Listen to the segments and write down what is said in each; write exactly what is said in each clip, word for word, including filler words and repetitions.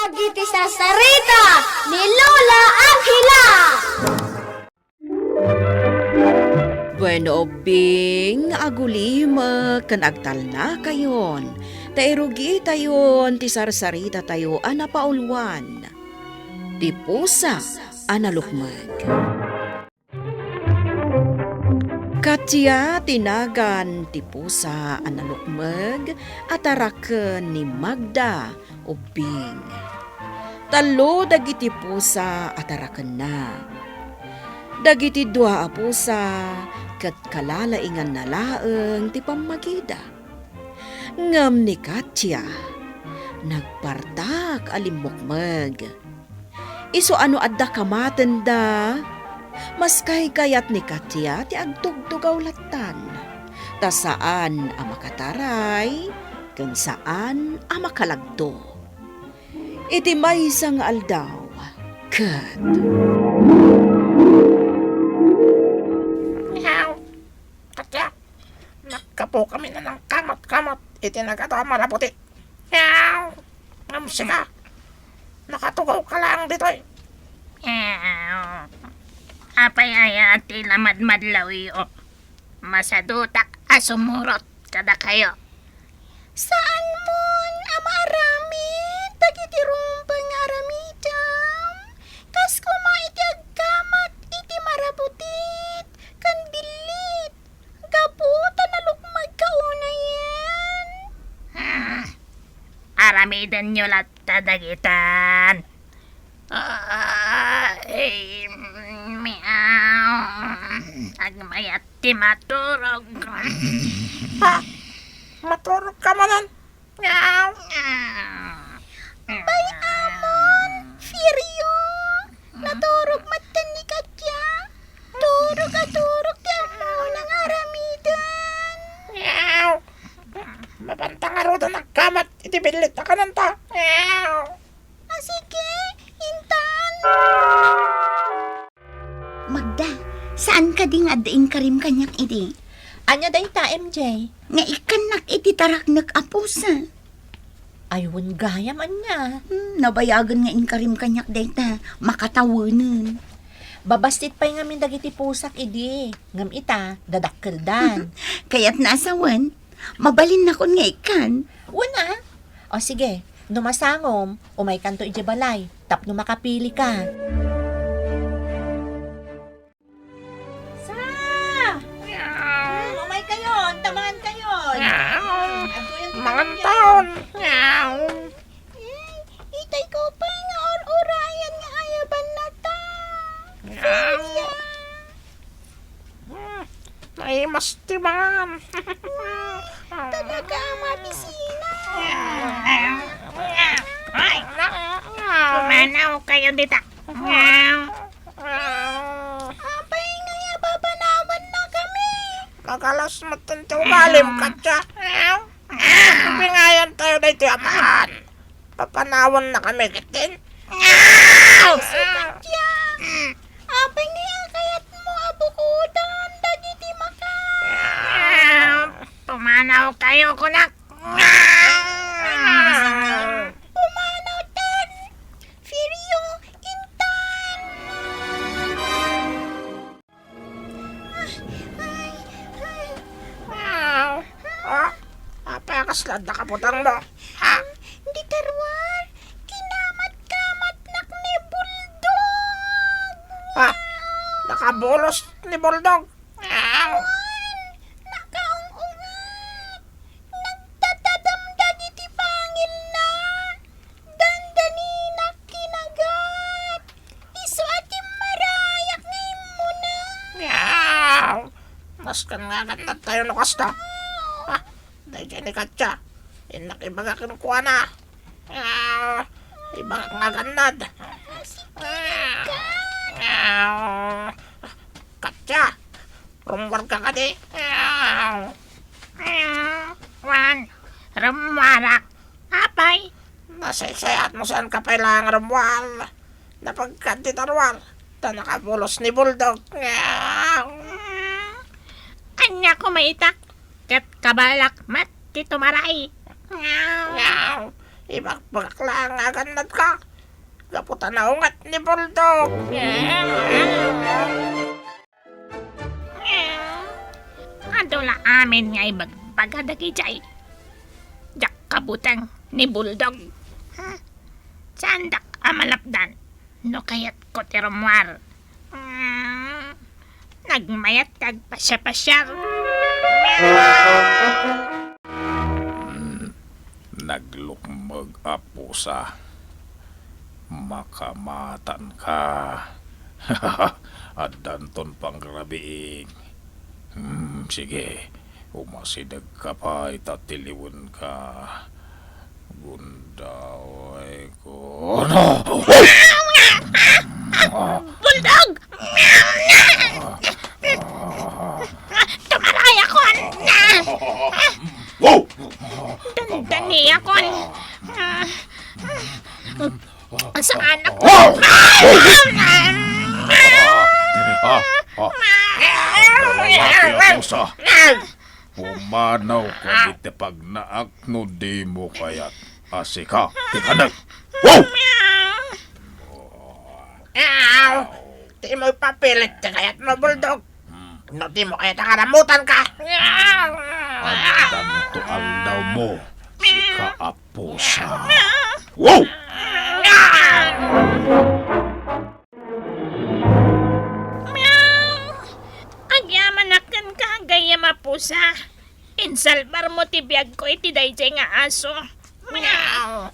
Dagiti sarsarita ni Lola Angela. Bueno, ubbing, agulimek ken agtalnakayon, ta irugitayon ti sarsarita tayo a napauluan, ti pusa a nalukmeg. Katia ti nagan ti pusa a nalukmeg a taraken ni Magda Ubbing. Tallo dagiti pusa a tarakenna. Dagiti dua a pusa ket kalalainganna laeng ti pammagida. Ngem ni Katia, nagpartak a limmukmeg. Isu a no adda kamatenda, maskay kayat ni Katia ti agtugtugaw lattan, ta saan a makataray ken saan a makalagto. Iti maysa nga aldaw, ket Miau! Katia, naggapukamin a nangkamatkamat iti nagadu a marabuti. Miau! Ngem sika, nakatugawka laeng ditoy. Miau! Apay aya ti lamadmadlawyo? Masadutak a sumurot kadakayo. Saanmon a maaramid dagiti rumbeng nga aramidem, kas koma iti agkamat iti marabutit ken billit, gapu ta nalukmegka unayen. Hmm. Aramidenyo latta dagitan. Ay, miau. Agmayat ti maturog. Ha? Maturogka manen? Miau. Bay, amon, Firio. Naturog metten ni Katia. Turog a turog ti ammona nga aramiden. Miau. Mapanta ngaruden agkamat iti billit a kanenta. Miau. A, sige, intan. Magda, saan kadi nga adda inkarim kaniak idi? Ania dayta, M J? Nga ikkannak iti taraknek a pusa. Ay, wen gayam, ania? Hmm, nabayagen nga inkarim kaniak dayta, makatawenen. Babassit pay ngamin dagiti pusak idi, ngem ita, dadakkeldan. Kayatna a sawen? Mabalinnakon nga ikkan. Wen a. O sige, no masangom, umaykanto idiay balay tapno makapilika. Sa! Hmm, umaykayon, tamankayon. Miau. Hmm, agtoyon ti mangantayon. Miau. Ay, itay ko pay nga ur-urayan nga ayabannata. Miau. Celia. Hmm, naimas ti mangan. Talaga a mabisina. Ay! Pumanaw kayo dita. Apay nga ya, papanawan na kami. Magalas metten ti ugalim, Katia. Pingayan tayo daytoy a mangan. Papanawan na kami, ketdin. Isu, Katia. Apay nga kayatmo a bukodan dagiti maka? Pumanaw kayo, kunak. Pumanaw tan. Firio, intan. Ay, ay. Ah, apay a kasla adda kabutangmo? Ha? Dita ruar, kinamat-kamatnak ni Bulldog. Ha? Nakabulos ni Bulldog? Wen, nakaung-unget. Nagtatadam dagiti pangilna. Dandaninak kinagat. Isu a timmarayak nga immuna. Miau! Masken nga agannad tayo no kasta. Ah, daydiay ni Katya. Innak ibaga kenkuana. Miau! Ibagak nga agannad. Miau! Katya! Rummuarka kadi? Miau! Miau! Wen, rummuarak. Apay? Nasaysayaat mo, saan ka pay laeng rummuar? Napagka dita ruar, ta nakabulos ni Bulldog. Miau! Ania koma ita? Ket kabalak met ti tumaray. Miau! Miau! Ibagbaga laeng nga agannadka. Gapu ta naunget ni Bulldog. Adu la amin nga ibagbaga dagijay. Diak kabuteng ni Bulldog. Hmm. Saandak a malapdan no kayatko ti rummuar. Hmm. Nagmayat ti agpasiar-pasiar. Hmm. Naglukmeg a pusa. Makamatanka. Addanton pangrabiin. Hmm, sige. Umasidegka pay ta tiliwenka. Gundawayko. Ano? Bulldog! Tumaray ako! Wow! Dandani ako! Saan ako? Ah! Ah! Ah! Lalaki ako sa Pumanaw ka diti pagnaak no dimo kayat a sika ti kanag. Wow! Aw! Dimo ipapilit ti kayatmo, Bulldog. Hmm. No dimo kayat a karamutanka. Addanto aldawmo, sika a pusa. Wow! Meow! Agyamanak kenka, gayyem a pusa. Insalbarmo ti biagko iti daydiay nga aso. Meow!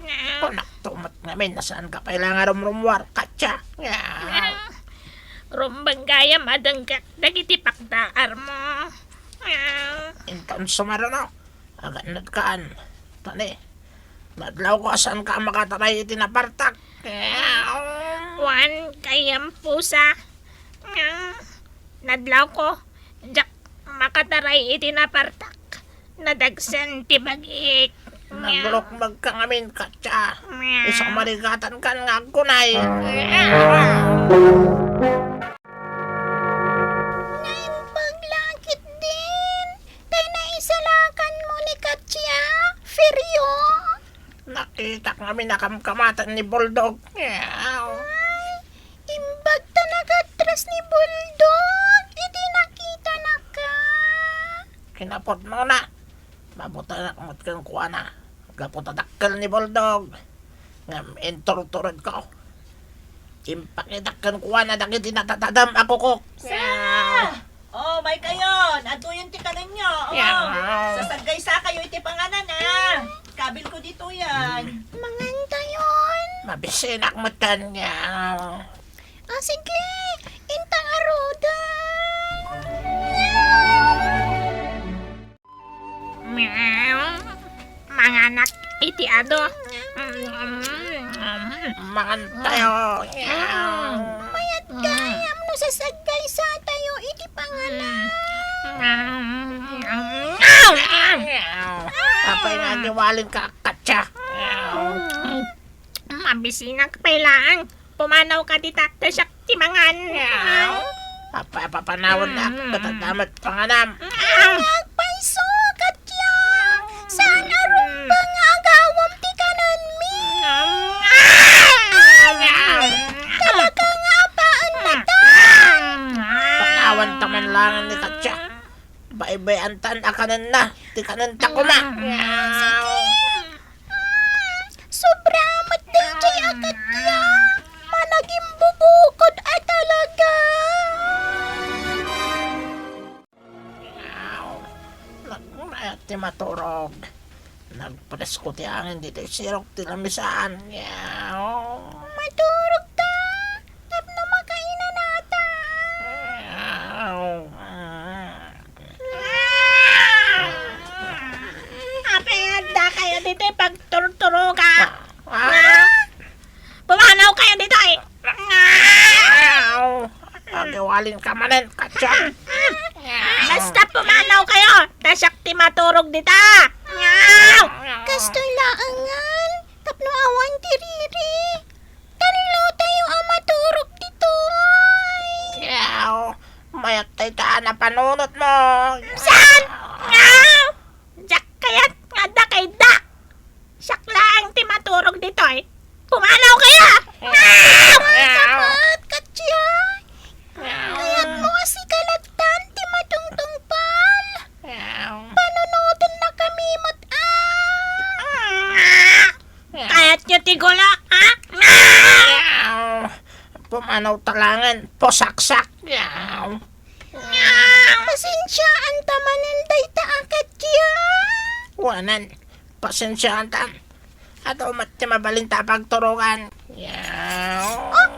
Meow! Kunakto met ngamin a saanka pay la nga rumrummuar, Katya. Meow! Rumbeng gayam a denggek dagiti pakdaarmo. Meow! Inton sumaruno, agannadkan. Tani, nadlawko a saanka a makataray iti napartak. Wen, gayyem pusa. Nadlawko, diak makataray iti napartak. Nadagsen ti bagik. Naglukmegka ngamin, Katya. Isu a marigatankan nga agkunay. Naimbag la ketdin ti naisalakanmo ni Katya, Firio. Nakitak ngamin a kamkamatan ni Bulldog. Ay, imbag ta nagatras ni Bulldog idi nakitanaka. Kinapudnona, mabutanak met kenkuana. Gapu ta dakkel ni Bulldog, ngem inturturodko. Impakitak kenkuana dagiti natatadem a kukok. Sa! Oh, maykayon. Adtoyen ti kanenyo. Oh, sasaggaysa kayo iti panganan, ah. Kabilko ditoyen. Mangantayon. Mabisinak met kaniak. Ah, sige. Inta ngaruden. Meow. Manganak iti adu. Mangantayo. Mayat gayam no sasaggaysatayo iti panganak. Apay nga agiwalinka, Katya? Mabisinak pay laeng. Pumanawka dita, ta siak ti mangan. Meow. Apa, papanawannak, mm, ket adda met panganam. Agpayso, Katya. Saan a rumbeng nga agawam ti kanenmi. Meow. Talaga nga apaen natan. Panawan ta man laeng ni Katya. Baybay-antan a kanenna ti kanenta koma. Sige. Sobra met daydiay a Katya. Managimbubukod a talaga. Nagmayat ti maturog. Nagpresko ti angin ditoy sirok ti lamisaan. Maturog ta tapno makainanata. Apay nga adda kayo ditoy pagturturoga? Ah? Pumanaw kayo ditoy. Agiwalinka manen, Katya. Basta pumanaw kayo, ta siak ti maturog dita. Kastoy laengen, tapno awan ti riri. Tallo tayo a maturog ditoy. Mayat dayta a napanunotmo. Saan? Diak kayat nga adda kayda. Siak laeng ditoy. Pumanaw kaya! Ah! Sakit, Katya! Kayatmo a sika lattan ti matungtungpal? Panunotenna kami met, ah! Kayatyo ti gula, ah? Pumanaw ta laengen, pusaksak. Pasensiaanta manen dayta a Katya. Wen, pasensiaantan. Adu met ti mabalinta a pagturogan. Yaw. Oh,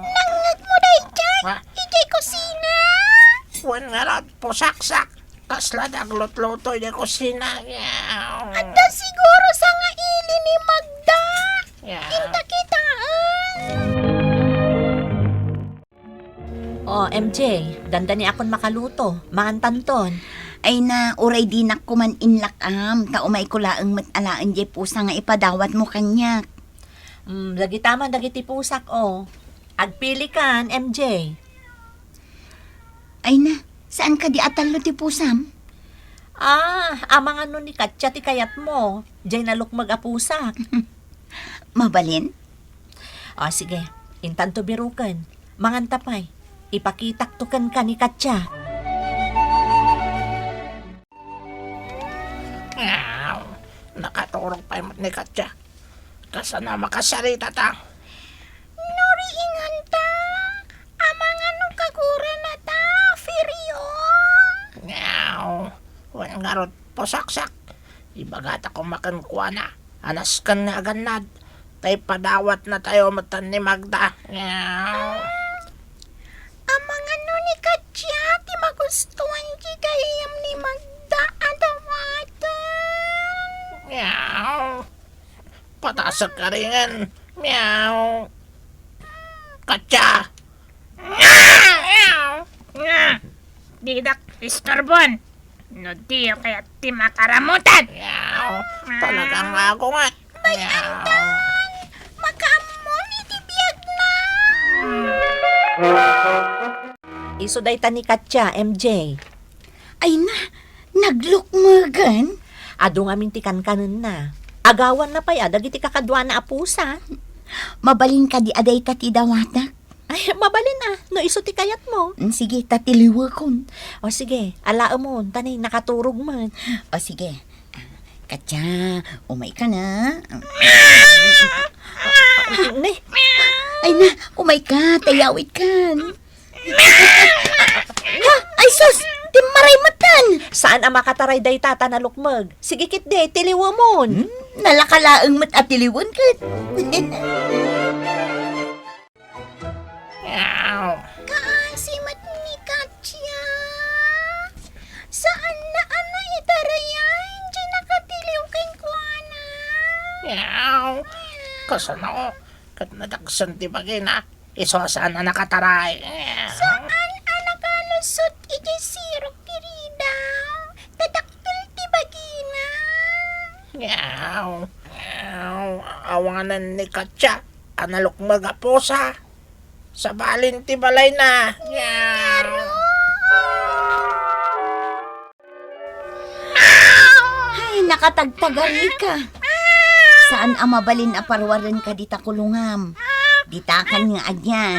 nangngegmo daydiay? Ha? Idiay kusina? Wen ngarud, pusaksak. Kasla naglutluto idiay kusina. Yaw. Adda siguro sangaili ni Magda. Yaw. Inta kitaen. O, M J, dandaniakon makaluto. Mangantanton. Ay na, uray dinak koman inlak-am, ta umayko laeng met alaen diay pusa nga ipadawatmo kaniak. Mm, dagita man dagiti pusak, o. Agpilikan, M J. Ay na, saan kadi a tallo ti pusam? Ah, amangan no ni Katya ti kayatmo. Diay nalukmeg a pusak. Mabalin? O, sige. Intanto biroken. Manganta pay. Ipakitakto kenka ni Katya. Aw, nakaturog pay met ni Katya. Kasano a makasarita ta? Nuri inganta, amangan no kagurana ta, Firio. Aw, wen ngarud, pusaksak. Ibagata koma kenkuana a nasken nga agannad, ta ipadawatnatayo metten ni Magda. Amangan no ni Katya ti magustuan ti gayyem ni Magda a dawaten. Patasek a ringen. Miau. Katya. Didak istorbon. No diyo kayat ti makaramutan. Miau. Talagang ako nga. Bay-antan, makaammo iti biagna. Isu dayta ni Katya, M J. Ay na, naglukmegen? Adu ngamin ti kankanenna. Agawanna pay a dagiti kakaduana a pusa. Mabalin kadi a dayta ti dawatek? Ay, mabalin a, no isu ti kayatmo. Mm, sige, ta tiliwekon. O sige, alaemon, ta ni nakaturog met. O sige. Katya, umayka na. Ne? Ay na, umayka, ta yawitkan. Ah, ay sus! Timmaray metten! Saan a makataray dayta ta nalukmeg? Sige ketdi, tiliwemon. Hmm? Nalaka laeng met a tiliwen ket. Kaasi met ni Katya. Saanna a naitarayan ti nakatiliw kenkuana. Kasano? Ket nadaksen ti bagina. Isu a saan a nakataray. Saan a nakalusot iti sirok ti ridaw. Tadakkel ti bagina. Yaw, yaw, awanen ni Katya a nalukmeg a pusa. Sabalin ti balayna. Yaw. Ay, nakatagtagarika. Saan a mabalin a parwarenka dita kulongam. Ditakan nga anian.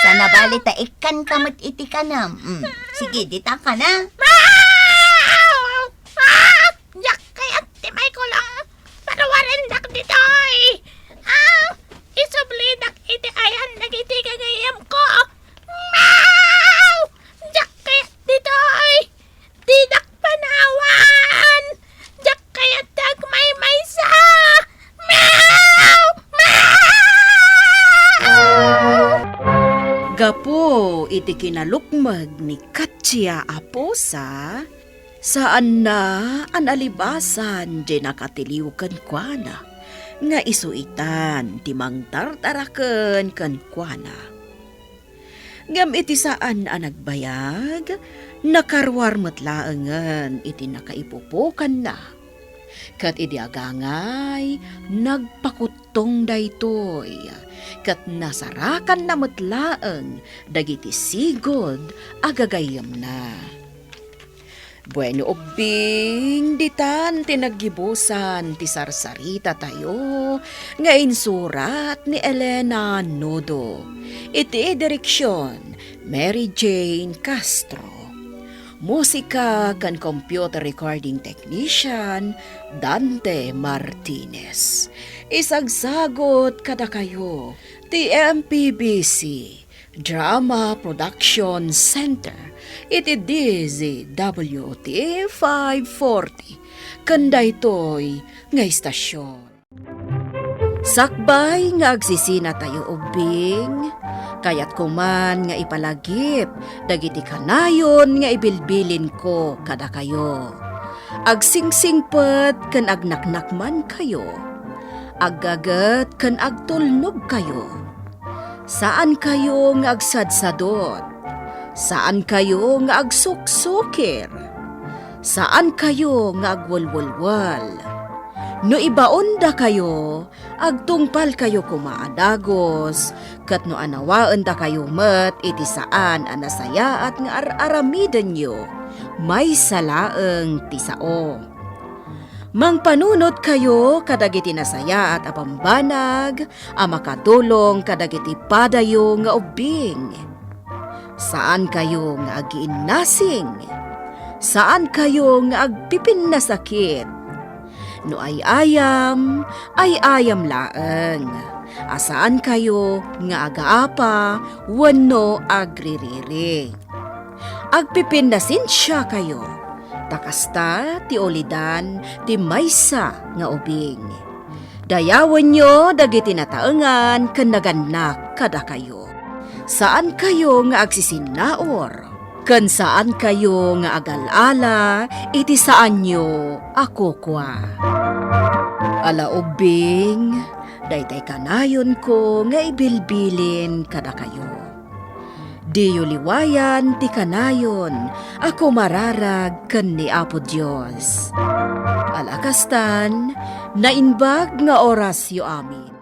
Sana bali ta ikkanka met iti kanam. Mm. Sige, ditakan, a. Diak kayat ti maikulong. Parwarendak ditoy. Ah, isublidak iti ayan dagiti gagayyemko. Diak kayat ditoy. Didak panawan! Diak kayat ti agmaymaysa! Meow! Meow! Gapu iti kinalukmeg ni Katya a pusa, saanna a nalibasan ti nakatiliw kenkuana nga isu itan ti mangtartaraken kenkuana. Ngem iti saan a nagbayag, nakaruar met laengen iti nakaipupokanna. Ket idi agangay, nagpakuttong daytoy, ket nasarakanna met laeng dagiti sigud a gagayyemna. Bueno, ubbing, ditan ti naggibusan ti sarsarita tayo nga insurat ni Elena Nudo. Iti direksyon, Mary Jane Castro. Musika ken computer recording technician, Dante Martinez. Isagsagot kadakayo ti M P B C Drama Production Center iti D Z W T five forty ken daytoy nga istasyon. Sakbay nga agsisina tayo ubbing, kayat ko man nga ipalagip dagiti kanayon nga ibilbilinko kadakayo. Agsingsingpet ken agnaknakman kayo. Aggaget ken agtulnog kayo. Saan kayo nga agsadsadot. Saan kayo nga agsuksukir. Saan kayo nga agwelwelwel. No ibaonda kayo, agtungpal kayo koma a dagus, ket no anawaenda kayo met iti saan a nasayaat nga ar-aramidenyo, maysa laeng ti sao. Mangpanunot kayo kadagiti nasayaat a bambanag a makatulong kadagiti padayo nga ubbing. Saan kayo nga agiinnasing. Saan kayo nga agpipinnasakit. No ay-ayam, ay-ayam laeng. A saan kayo nga agaapa wenno agririri. Agpipinnasensia kayo, ta kasta ti ulidan ti maysa nga ubing. Dayawenyo dagiti nataengan ken nagannak kadakayo. Saan kayo nga agsisinnaur, ken saan kayo nga agal-ala iti saanyo a kukua. Ala ubbing, daytay kanayonko nga ibilbilin kadakayo. Diyo liwayan ti kanayon a kumararag ken ni Apo Dios. Ala kastan, naimbag nga orasyo amin.